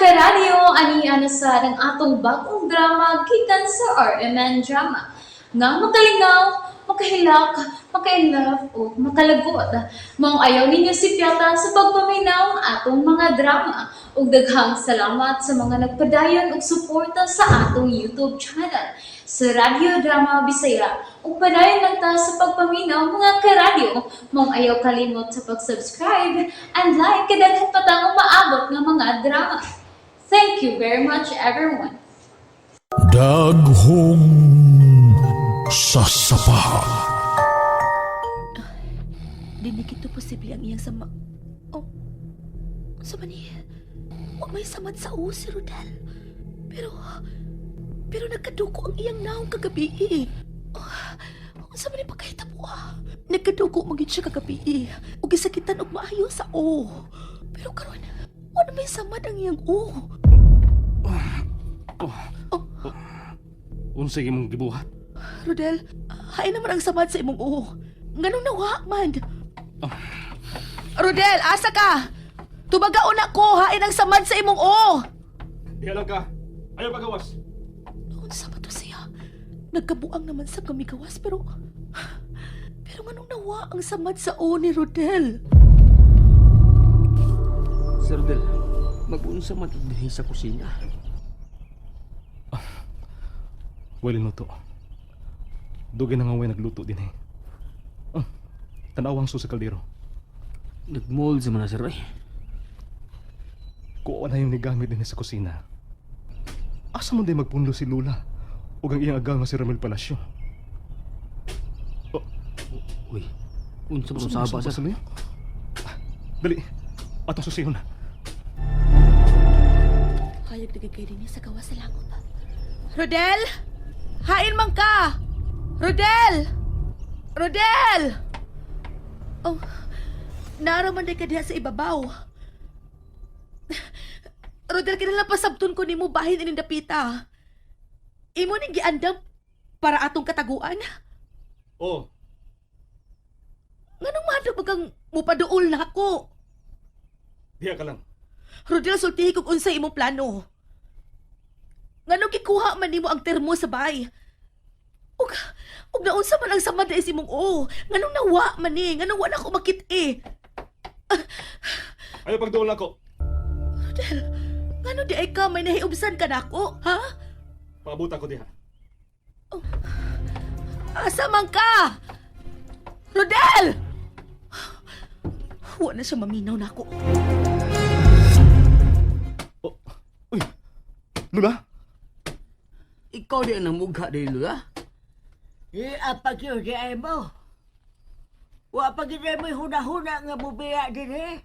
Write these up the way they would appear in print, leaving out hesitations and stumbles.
Karadyo, ani na sa ang atong bagong drama gikan sa RMN Drama. Nga makalingaw, makahilak, maka-inlove o makalagot. Maong ayaw ninyo sipyata sa pagpaminaw ang atong mga drama. Ug daghang salamat sa mga nagpadayon og suporta sa atong YouTube channel sa Radyo Drama Bisaya. Ug padayon lang ta sa pagpaminaw, mga karadyo. Maong ayaw kalimot sa pag-subscribe and like kay daghan pa tang umaabot nga mga drama. Thank you very much, everyone. Daghong sasapa. Dili kito posible ang iyang sama. Oh, sa man ni? Wa may samad sa o si Rodel. Pero nagkaduko ang iyang naong kagabi eh. Oh, unsa man ni pagkahitabo ah? Nagkaduko man gyud siya kagabi eh. Ug gisakitan og maayo sa o. Pero karon, wa na may samad ang iyang o. Unsay imong gibuhat? Rodel, hain naman ang samad sa imong o. Nganong nawa man? Rodel, asa ka? Tubagaon na ko, hain ang samad sa imong o. Diha lang ka. Ayaw pagawas. Noon sa to siya. Nagkabuang naman sa kamigawas pero... Pero nganong nawa ang samad sa o ni Rodel? Sir Rodel, mag-unsa man to dinhi sa kusina. Wala luto. Dugay na nga way nagluto din eh. Ah, tanawang su sa kaldero. Nagmold sa man na, sir eh. Kuha na yung nigamit din sa kusina. Asa man day magpunlo si Lula? Ug ang iyang agaw nga si Ramil Palacio. Oh, Uy, unsa man unsa saba man sir? sa niyo? Ah, dali. Atong susiyon. Hayag na kay din sa gawas sa langop. Rodel! Hain man ka! Rodel! Rodel! Oh, naraman day ka diha sa ibabaw. Rodel, kinahanglan pasabton ko nimo bahin ining dapita. Imo ning giandam para atong kataguan. Oh, Nganong mahadlok ba kang mupaduol na ako? diha ka lang. Rodel, sultihi kog unsay imong plano. Nganong gikuha man nimo ang termo sa bay? Ug ug naunsa man ang samad na imong o? Nganong nawa man ni? Nganong wa na ko makit-i? Ayaw pagduol nako. Rodel, ngano di ay ka may nahiubsan ka nako, ha? Paabutan ko diha. Asa man ka? Rodel! Wa na siya maminaw nako. Oh, uy. Lula? Ikaw di ang namugha dili Lula. Di apag yun di ay mo. Wa pa gid mo huna-huna nga mubiya dinhi.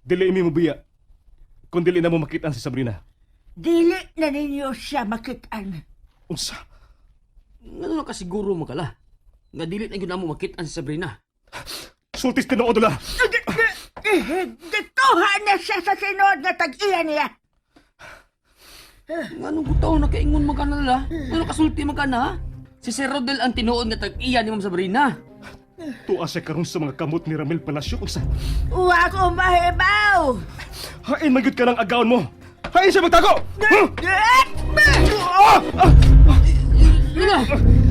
Dili imi mo biya. Kung dili na mo makita si Sabrina. Dili na ninyo siya makitaan. Unsa? Ngano nakasiguro man kala? Nga dili na gyud namo makit-an si Sabrina. Sultis tinuod, Lula. Gituha na siya sa sinod nga tag-iya niya. Nganong butaw nakaingon man ka na Lula? Ngano kasulti man ka na? Si Sir Rodel ang tinuod nga tag-iya ni Ma'am Sabrina. Tuwa siya karon sa mga kamot ni Ramil Palacio. Unsa? Wa ko mahibaw. Hain magyud ka ng agaon mo. Hain siya magtago. Huh? Ah! Ah! Lula,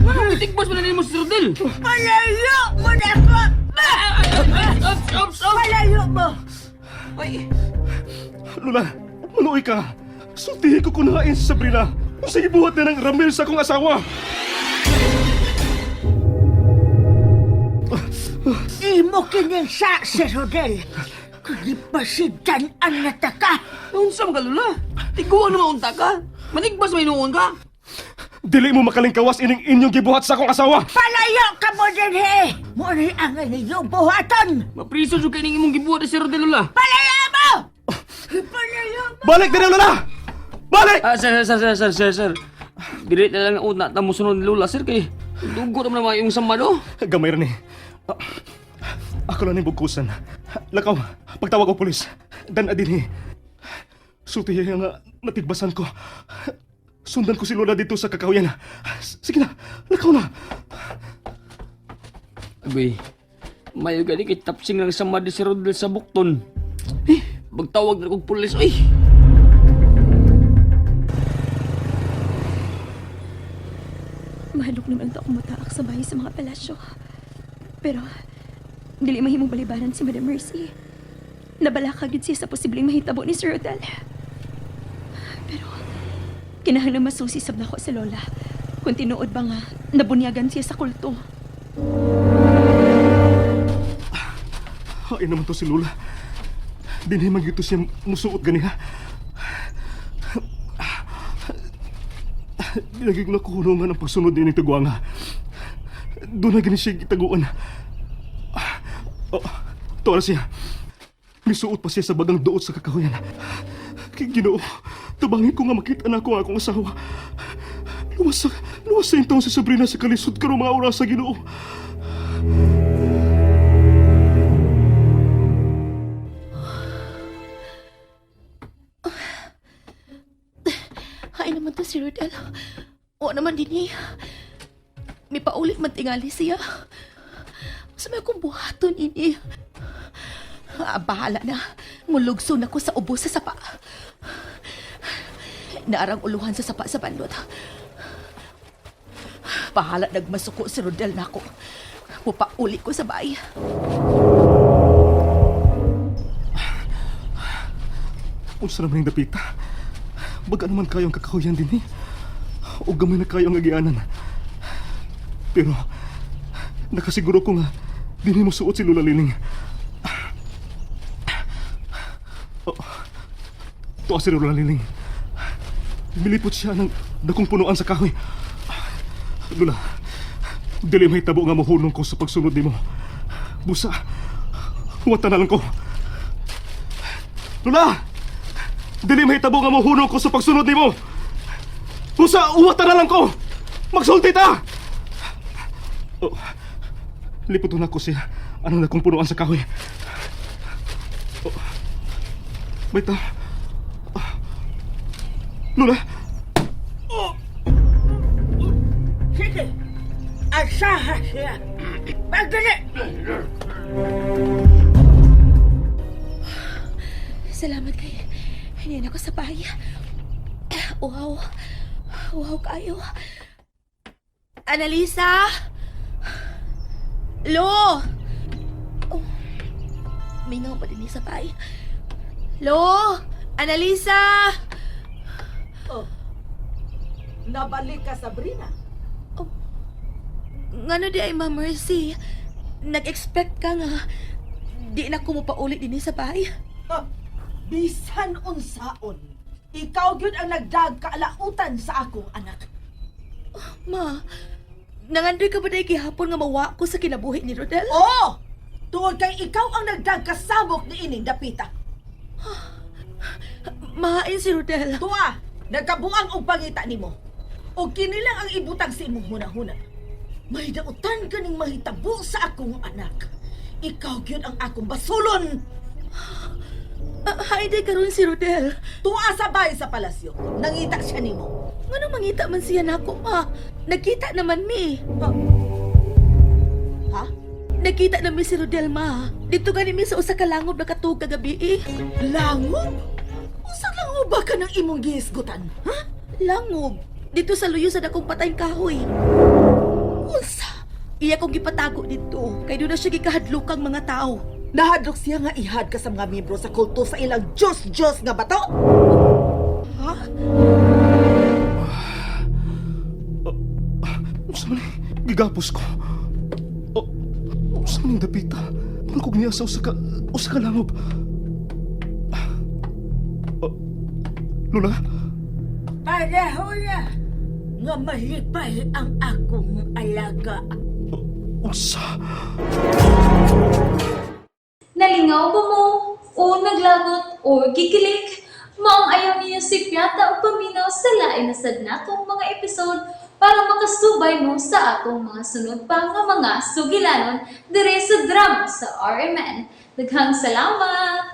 nganong gitikbas man na nimo si Sir Rodel? Palayo mo na ko. Ops, ops, ops! Palayo mo. Ay, Lula, manuoy ka. Sultihi ko kung hain si Sabrina. Unsa gibuhat na ng Ramil sa akong asawa? Imo kining sa si Rodel. Kundi pasigdan ang nataka. unsa man ka Lula? Tiguan naman unta ka. Manigbas may nuon ka. Dili mo makalingkawas ining inyong gibuhat sa akong asawa. Palayo ka mo dinhi. Mo ni ang inyong buhaton. Mapriso jud kay ning imong gibuhat ni Sir Rodel Lula. Palayo mo! Palayo mo! Balik din Lola! Balik! Ah, sir, sir, sir, sir, sir, sir. Dili na lang una ta mo sunod ni Lula, sir, kay dugo naman naman yung sama do. Gamay rin eh. Ah, ako lang yung bugkusan. Lakaw, pagtawag ko pulis. Dan adin eh. Sulti nga natigbasan ko. Sundan ko si Lola dito sa kakahuyan. Sige na, lakaw na. Agoy, mayo gani kay tapsing lang sama di si Rodel sa bukton. Eh, magtawag na kong pulis, oy. Mahadlok naman to akong mutaak sa bahay sa mga palasyo. Pero, dili mahimong balibaran si Madam Mercy. Nabalaka gid siya sa posibleng mahitabo ni Sir Rodel. Pero, kinahanglan masusi sab nako sa lola. Kung tinuod ba nga, nabunyagan siya sa kulto. Ay naman to si Lola. Dinhi man gyud to siya musuot ganiha. Lagi ko nakuhulungan ang pagsunod nining tagwanga. Doon na gani siya gitaguan. Oh, tuwa na siya. Misuot pa siya sa bagang duot sa kakahuyan. Kay Ginoo, tabangin ko nga makita na ako ang akong asawa. Luwas sa, luwas sa intawon si Sabrina sa kalisod karong mga oras sa Ginoo. Hain naman to si Rodel. O naman din eh. May paulit man tingali siya. Sa may akong buhaton ini. Ah, bahala na. Mulugso na ko sa ubo sa sapa. Naarang uluhan sa sapa sa bandot. Bahala nagmasuko si Rodel nako. Mupauli ko sa bahay. Unsa naman yung dapita? Baga naman kayo ang kakahuyan din eh. O gamay na kayo ang agianan. Pero, nakasiguro ko nga, dinhi mo suot si Lola Liling. Oh, tuwa si Lola Liling. Milipot siya ng dakong punuan sa kahoy. Lola, dili may tabo nga mahunong ko sa pagsunod nimo. Busa, huwatan na lang ko. Lola! Dili mahitabo nga mohunong ko sa pagsunod nimo. Usa, uwata na lang ko. Magsulti ta. Oh, liputon ako siya. Ano na kong punuan sa kahoy. Oh, may ta. Ah, Lola, Sige, asaha siya. Pagdali! Salamat kay hindi na ako sa bahay. Wow. Wow kayo. Annalisa? Lo! Oh. Mingaw pa din sa bahay. Lo! Annalisa! Oh. Nabalik ka, Sabrina. Ngano di ay Ma Mercy? Nag-expect ka nga. Di na ko mapaulit din sa bahay. Ha, bisan unsaon. Ikaw gyud ang nagdag kaalautan sa akong anak. Ma, nangandoy ka ba dahil gihapon nga mawa ko sa kinabuhi ni Rodel? Oo! Tungod kay ikaw ang nagdag kasamok ni ining dapita. Mahain si Rodel. Tuwa, nagkabuang og pangita nimo. Og kini lang ang ibutang sa imong hunahuna. May dautan kaning mahitabo sa akong anak. Ikaw gyud ang akong basulon. Ah, hain day karon si Rodel. Tuwa sa bahay sa palasyo. Nangita siya nimo. Ngano mangita man siya nako, ma? Nagkita naman mi. Ha? Nagkita na mi si Rodel, ma. Dito gani mi sa usa ka langob nakatug kagabi eh. Langob? Unsa langob ba ka ng imong gihisgutan? Ha? Langob. Dito sa luyo sa dakong patayng kahoy. Unsa? Iya kong gipatago dito. Kay doon na siya gikahadlokang mga tao. Nahadlok siya nga ihad ka sa mga miyembro sa kulto sa ilang Diyos-Diyos nga bato? Ha? unsa man eh? Gigapos ko. Oh, unsa man yung dapita? Mura kog niya sa usa ka langob. Oh, Lola, Pareho na nga malipay ang akong alaga. unsa? Nalingaw ba mo? O naglagot o gikilig? Maong ayaw niyo si Piata o paminaw sa lain na sad natong mga episode para makasubay mo sa atong mga sunod pa nga mga sugilanon dire sa drama sa RMN. Daghang salamat!